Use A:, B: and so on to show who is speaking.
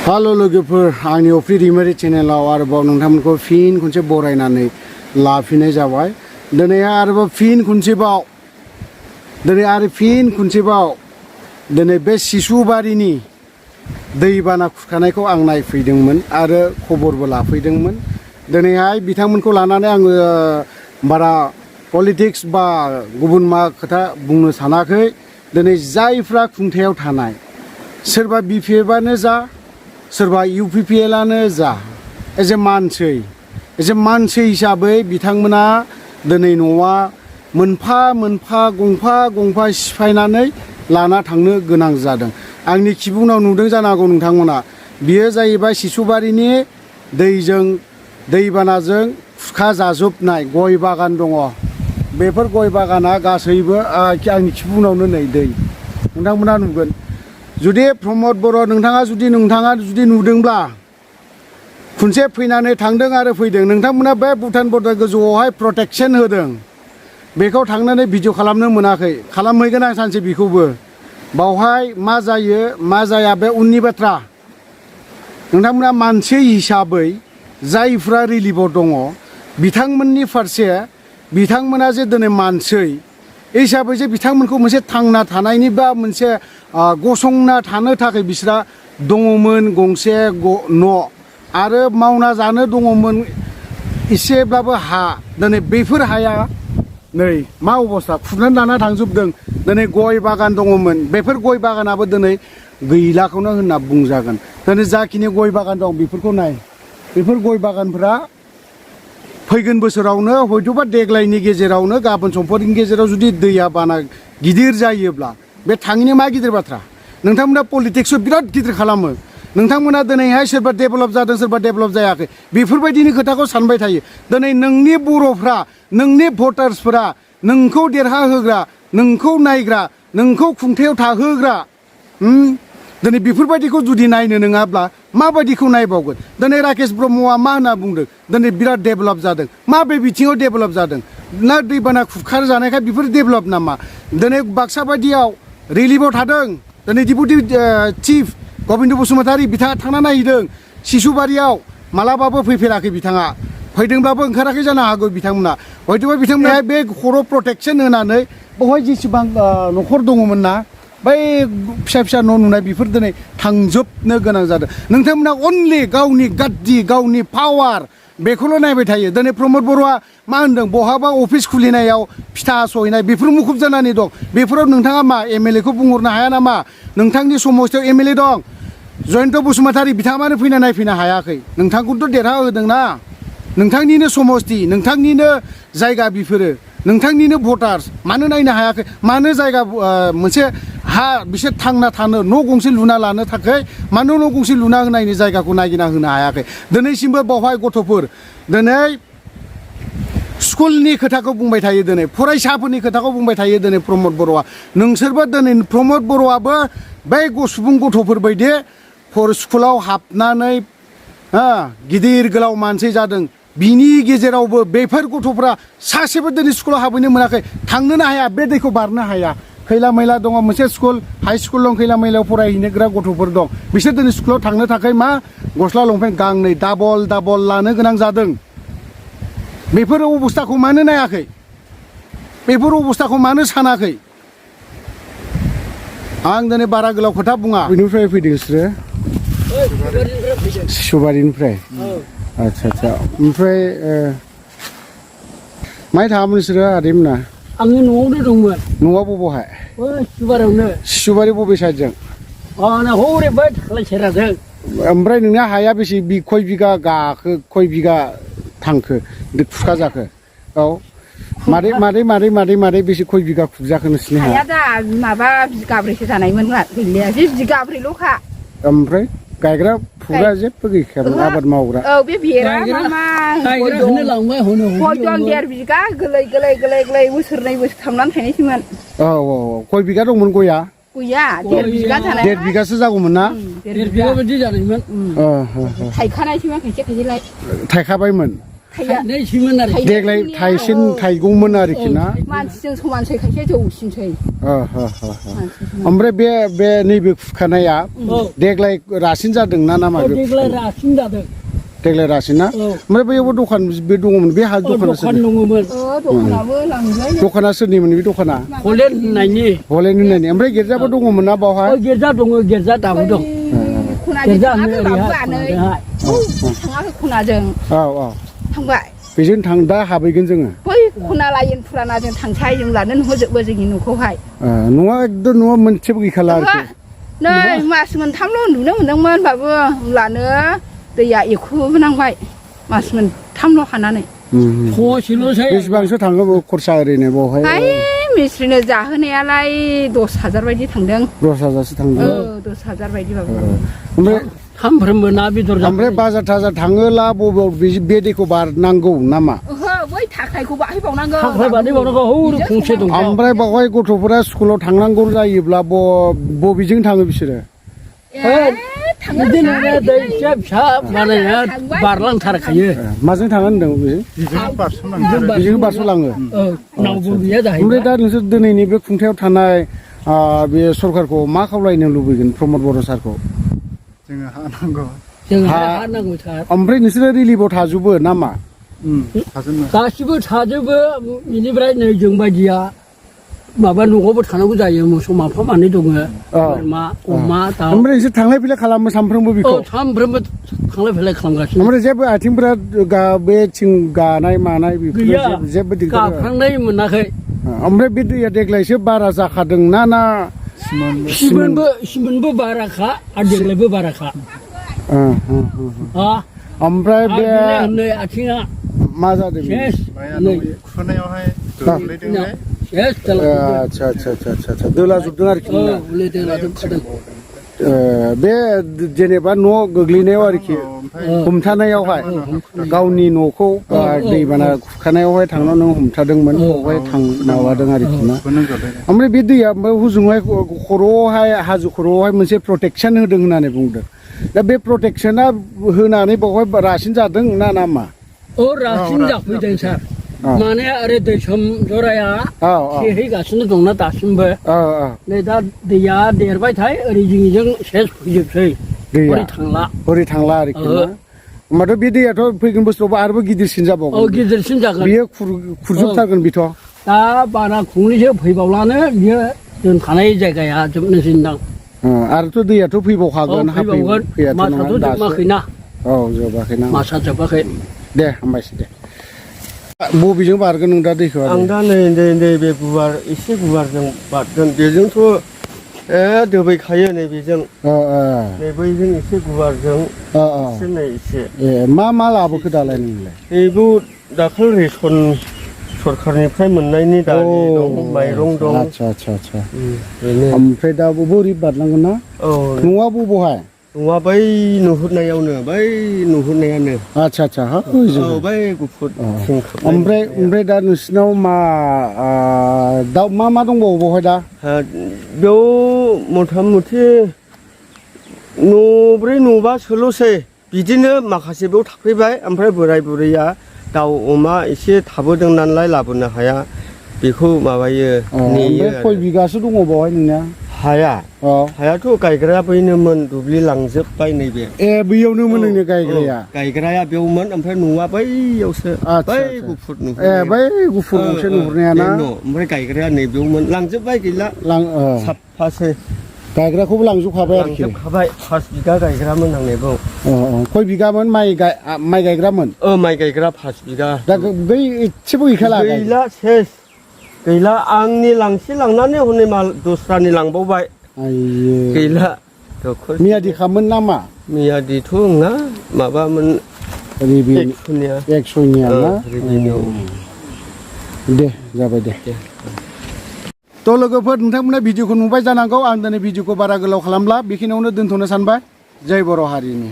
A: Hello लोगोफोर आंनि अफ्रि दैमारि चेनेलाव आरोबाव नोंथांमोनखौ फिन खनसे बरायनानै लाफिननाय जाबाय। दिनैहाय आरोबाव फिन खनसेबाव दिनै बे सिसुबारिनि दैबाना खुरखानायखौ आं नायफैदोंमोन आरो खबरबो लाफैदोंमोन। दिनैहाय बिथांमोनखौ लानानै आङो बारा पलिटिक्स बा गुबुन मा खोथा बुंनो सानाखै। दिनै जायफ्रा खुंथायाव थानाय सोरबा बिपिएफआनो जा सोरबा इउपिपिएलआनो जा एज ए मानसि हिसाबै बिथांमोना दिनै न'आ मोनफा मोनफा गंफा सिफायनानै लाना थांनो गोनां जादों। आंनि खिबुनाव नुदों जानांगौ नोंथांमोना। बियो जाहैबाय सिसुबारिनि दैबानाजों खुरखा जाजोबनाय गय बागान दङ। बेफोर गय बागाना गासैबो आंनि खिबुनावनो नै दै नोंथांमोना नुगोन। जुदि प्रमद बर' नोंथाङा जुदि नुदोंब्ला खनसे फैनानै थांदों आरो फैदों। नोंथांमोना बे भुटान बर्डार गोजौआवहाय प्रटेक्सन होदों, बेखौ थांनानै भिडिअ खालामनो मोनाखै। खालामहैगोन आं सानसे बेखौबो। बावहाय मा जायो मा जाया बे उननि बाथ्रा। नोंथांमोना मानसि हिसाबै जायफ्रा रिलिफआव दङ बिथांमोननि फारसे बिथांमोना जे दिनै मानसि हिसाबै जे बिथांमोनखौ मोनसे थांना थानायनि बा मोनसे गसंना थानो थाखाय बिस्रा दङमोन गंसे न' आरो मावना जानो दङमोन एसेब्लाबो हा। दिनै बेफोर हाया नै मा अबस्था खुरनानै लाना थांजोबदों। दिनै गय बागान दङमोन, बेफोर गय बागानाबो दिनै गैलाखौनो होनना बुंजागोन। दिनै जाखिनि गय बागान दं बेफोरखौ नाय। बेफोर गय बागानफोरा फैगोन बोसोरावनो हयथ'बा देग्लायनि गेजेरावनो गाबोन समफोरनि गेजेराव जुदि दैया बाना गिदिर जायोब्ला बे थाङिनि मा गिदिर बाथ्रा। नोंथांमोना पलिटिक्सखौ बिराद गिदिर खालामो। नोंथांमोना दिनैहाय सोरबा डेभेलप जादों सोरबा डेभेलप जायाखै बेफोरबायदिनि खोथाखौ सानबाय थायो। दिनै नोंनि बर'फ्रा नोंनि भटार्सफोरा नोंखौ देरहाहोग्रा, नोंखौ नायग्रा, नोंखौ खुंथायाव थाहोग्रा दिनै बेफोरबायदिखौ जुदि नायनो नङाब्ला माबायदिखौ नायबावगोन। दिनै राकेश ब्रह्मआ मा होनना बुंदों दिनै बिराद डेभेलप जादों। माबे बिथिङाव डेभेलप जादों? ना दैबाना खुरखार जानायखाय बेफोर डेभेलप नामा? दिनै बाक्सा बायदियाव रिलिफआव थादों। दिनै डिपुटि चिफ गबिन्द बसुमतारी बिथाङा थांना नायहैदों। सिसुबारियाव मालाबाबो फैफेराखै बिथाङा। फैदोंब्लाबो ओंखाराखै जानो हागौ बिथांमोना। हयथ'बा बिथांमोनहा बे खर' प्रटेक्सन होनानै बेवहाय जेसेबां न'खर दङमोन ना बै फिसा न' नुनाय बेफोर दिनै थांजोबनो गोनां जादों। नोंथांमोना अनलि गावनि गाद्दि गावनि पावार बेखौल' नायबाय थायो। दिनै प्रमद बर'आ मा होनदों बहाबा अफिस खुलिनायाव फिथा सहैनाय बेफोर मुखुब जानानै दं। बेफोराव नोंथाङा मा एमएलए खौ बुंहरनो हाया नामा? नोंथांनि समस्थियाव एमएलए दं जयन्त बसुमतारी बिथाङा मानो फैना नायफैनो हायाखै? नोंथांखौथ' देरहा होदोंना। नोंथांनिनो समस्ति नोंथांनिनो जायगा बेफोरो नोंथांनिनो भटार्स मानो नायनो हायाखै? मानो जायगा मोनसे हा बिसोर थांना थानो न' गंसे लुना लानो थाखाय मानो न' गंसे लुना होनायनि जायगाखौ नागिरना होनो हायाखै? दिनैसिमबो बावहाय गथ'फोर दिनै स्कुलनि खोथाखौ बुंबाय थायो, दिनै फरायसाफोरनि खोथाखौ बुंबाय थायो दिनै प्रमद बर'आ। नोंसोरबो दिनै प्रमद बर'आबो बै सुबुं गथ'फोरबायदि स्कुलाव हाबनानै गिदिर गोलाव मानसि जादों। बिनि गेजेरावबो बेफोर गथ'फ्रा सासेबो दिनै स्कुलाव हाबहैनो मोनाखै, थांनोनो हाया, बे दैखौ बारनो हाया। खैला मैला दङ मोनसे स्कुल, हाइ स्कुल दं, खैला मैलायाव फरायहैनोग्रा गथ'फोर दं। बिसोर दिनै स्कुलाव थांनो थाखाय मा गस्ला लंपेन्ट गांनै डाबल लानो गोनां जादों। बेफोर अबस्थाखौ मानो नायाखै? बेफोर अबस्थाखौ मानो सानाखै? आं दिनै बारा गोलाव खोथा बुङा। बेनिफ्राय फैदों नोंसोरो? सिसुबारिनिफ्राय। आच्छा ओमफ्राय माहाय थाङामोन नोंसोरो आदैमोना?
B: आङो न'आवनो दंमोन।
A: न'आ बबेहाय?
B: सिसुबारियावनो।
A: सिसुबारि बबे साइडजों?
B: हरै बै खालाय सेराजों।
A: ओमफ्राय नोंना हाया बेसे खय बिगा गाखो खय बिगा थांखो खुरखा जाखो? औ मादै बेसे खय बिगा खुरजाखो नोंसिनि
C: हाया दा माबा बिगाब्रैसो जानायमोन गैलिया बे बिगाब्रैल'खा।
A: ओमफ्राय गायग्रा फुग्रा जेबो गैखायामोन? आबाद मावग्रा?
C: औ बे बेरा मा
B: गय दं
C: 1.5 बिगा गोलै बोसोरनै बोसोरथाम थायनायसोमोन।
A: औ खय बिगा दंमोन गया?
C: गैया 1.5 बिगा जानाय।
A: 1.5 बिगासो जागौमोन ना?
B: 1.5 बिगा बायदि जानायमोन।
C: थायखानायसोमोन खायसे खायसेलाय।
A: थायखाबायमोन?
B: थाइनै सिमोन आरो
A: देग्लाय थाइसेन थाइगौमोन आरोखि ना
C: मानसिजों समानसै खायसे जौसिनसै
A: ओमफ्राय बे नैबे खुरखानाया देग्लाय रासिन जादों ना नामा
B: देग्लाय रासिन जादों
A: देग्लाय रासिन ना ओमफ्राय बैयावबो दखान बे दङमोन बे हा दखाना
B: दखान दङमोन
C: दखानाबो लांबाय
A: दखाना सोरनिमोन बे दखाना
B: हलेन होननायनि
A: हलेन होननायनि ओमफ्राय गिर्जाबो दङमोन ना बावहाय
B: गिर्जा दङ गिर्जा दाबो दं
C: गिर्जा थाङाखै खनाजों
A: औ
C: थांबाय
A: बेजों थां दा हाबहैगोन जोङो
C: बै खना लाइन फुरानाजों थांसाय जों लानो नुहरजोबो जोंनि न'खौहाय
A: न'आ एकदम न'आ मोनसेबो गैखाला आरोखि
C: नै मास मोनथामल' उन्दुनो मोनदोंमोन बाबु होमब्लानो दैया एखुबोनांबाय मास मोनथामल' हानानै
B: ससेल'सै
A: बेसेबांसो थाङो खरसा ओरैनो बावहाय
C: मिस्ट्रिनो जाहोनायालाय 10,000 बायदि थांदों
A: 10,000सो थांदों
C: 10,000 बायदिबाबो
A: ओमफ्राय
B: सानफ्रोमबो ना बेदर
A: ओमफ्राय बाजार थाजार थाङोला बबेयाव बे दैखौ बारनांगौ नामा
C: बै थाखायखौ बाहायबावनांगौ
B: थाखाय बानायबावनांगौ हौरै गंसे दं
A: ओमफ्राय बावहाय गथ'फोरा स्कुलाव थांनांगौ जायोब्ला बबेजों थाङो बिसोरो
B: बिदिनो दै फिसा फिसा बानायनाया बारलांथारखायो
A: माजों थाङो होनदों बेजों बारस'लाङो
B: नावबो गैया जाहैबाय
A: ओमफ्राय दा नोंसोर दिनैनि बे खुंथायाव थानाय बे सरखारखौ मा खावलायनो लुबैगोन प्रमद बर' सारखौ
D: जोङो हा नांगौ
B: जोंहा हा नांगौ सार
A: ओमफ्राय नोंसोरो रिलिफआव थाजोबो नामा
B: गासिबो थाजोबो बेनिफ्राय नै जों बायदिया माबा न'आवबो थानांगौ जायो मोसौ माफा मानै दङ बोरमा अमा दाउ
A: ओमफ्राय नोंसोर थांलाय फैलाय खालामो सानफ्रोमबो बेखौ
B: सानफ्रोमबो थांलाय फैलाय खालामगासिनो
A: ओमफ्राय जेबो आथिंफोरा बे थिं गानाय मानाय
B: गैया
A: बेफोर जेबो
B: गाफ्रांनाय मोनाखै
A: ओमफ्राय बे दैया देग्लायसो बारा जाखादों ना
B: सिमोनबो बाराखा आरो देग्लायबो बाराखा
A: ओमफ्राय बे
B: नै आथिङा
A: मा जादों
D: खुरनायावहाय गोग्लैदोंलाय
A: आच्छा दोला जोबदों आरोखि बे जेनेबा न' गोग्लैनायाव आरोखि हमथानायावहाय गावनि न'खौ दैबाना खुरखानायावहाय थांनानै नों हमथादोंमोन बेवहाय माबादों आरोखि ना ओमफ्राय बे दैया हजोंहाय खर'आवहाय हाजो खर'आवहाय मोनसे प्रटेकसन होदों होननानै बुंदों दा बे प्रटेकसना होनानै बावहाय रासिन जादों ना मा
B: रासिन जाफैदों सार माने ओरै दैसोम जराया थेहैगासिनो दंना दासिमबो नै दा दैया देरबायथाय ओरै जोंनिजों सेस फैजोबसै ओरै थांला
A: आरोखि होमबाथ' बे दैयाथ' फैगोन बोसोरावबो आरोबाव गिदिरसिन जाबावगोन
B: गिदिरसिन जागोन
A: बियो खुरजोबथारगोन बेथ'
B: दा बारा खुंनैसो फैबावलानो बियो दोनखानाय जायगाया जोबनोसैदां
A: आरोथ' दैयाथ' फैबावखागोन
B: मासाथ' जोबाखैना
A: जोबाखैना
B: मासा जोबाखै
A: दे हामबायसै दे बबेजों बारगोन नों दा दैखौ
E: आं दा नैबे गुवार एसे गुवारजों बारगोन बेजोंथ' दोबैखायो नैबेजों नै बैजों एसे गुवारजों एसे
A: मा लाबोखो दालाय नोंलाय
E: बेबो दाखालि रेसन सरखारनिफ्राय मोननायनि दालि दं माइरं दं
A: आच्छा ओमफ्राय दा बोरै बारनांगोन ना न'आ बबेहाय
E: नङा बै नुहुरनायानो
A: आच्छा
E: बै गुफुर
A: ओमफ्राय दा नोंसिनाव मा दंबावो बेवहाय दा
E: बेयाव मथा मथि न'ब्रै न'बासोल'सै बिदिनो माखासे बेयाव थाफैबाय ओमफ्राय बोराय बुरैया दाउ अमा एसे थाबोदों नालाय लाबोनो हाया बेखौ माबायो नेयो
A: खय बिगासो दङ बेवहाय नोंना
E: हायाथ' गायग्राया बैनोमोन दुब्लि लांजोबबाय नैबे
A: बैयावनोमोन नोंनि गायग्राया
E: बेयावमोन ओमफ्राय न'आ बैयावसो बै गुफुर
A: बै गुफुर गंसे नुहुरनाया ना
E: ओमफ्राय गायग्राया नैबेयावमोन लांजोबबाय गैला साफासै
A: गायग्राखौबो लांजोबखाबाय आरोखि
E: 5 बिगा गायग्रामोन आंनियाव
A: खय बिगामोन माइ गायग्रामोन
E: माइ गायग्रा 5 बिगा
A: दा बै एसेबो गैखाला
E: गैला सेस गैला आंनि लांनानै हनै माल दस्रानि लांबावबाय गैला
A: मियादि खामोन नामा
E: मियादिथ' नङा माबामोन
A: 100निया ना दे जाबाय दे थ' लोगोफोर नोंथांमोना भिडिअखौ नुबाय जानांगौ आं दिनै भिडिअखौ बारा गोलाव खालामला बेखिनियावनो दोनथ'नो सानबाय जय बर' हारिनि